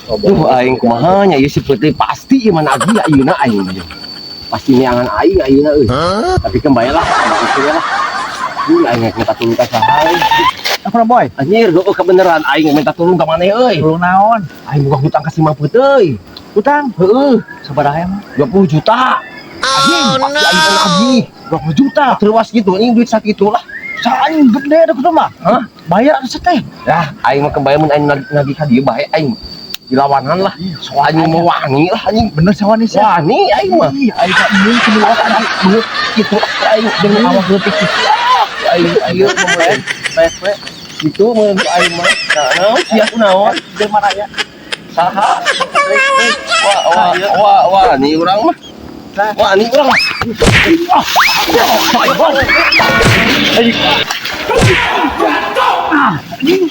Duh, aing kumaha nya ieu si Putih, pasti ieu mah nagih ayeuna aing mah. Pasti neangan aing ayeuna euy. Tapi kan bae lah, itu ya lah. Duh, aing minta tulung ka saha euy. Apa, boy? Anjir, heueuh, kebeneran aing minta tulung ka maneh euy. Tulung naon? Aing boga hutang ka si Mang Putih. Utang? Heeh, Sabaraha emang? 20 juta. Anjing, pasti aing nagih. 20 juta. Terus gitu, ini duit sakitu lah. Saing gede ada kudu mah. Hah? Bayar atuh teh. Yah, aing mah kebayang mun aing nagih ka dieu bae aing. Dilawanan lah. Soalnya mau wani lah, anjing. Bener sawani sih. Wani aing mah. Ih, aing gak mungkin lawan Bener gitu aing dengan awak leutik gitu. Aing aing mah Baik we. gitu mun aing mah. Nah, naon sia kunaon? Di mana ya? Saha? Wah, wah, wah, wah, nih urang mah. Wah, nih urang mah. Wah, wah, wah. Ah, anjing.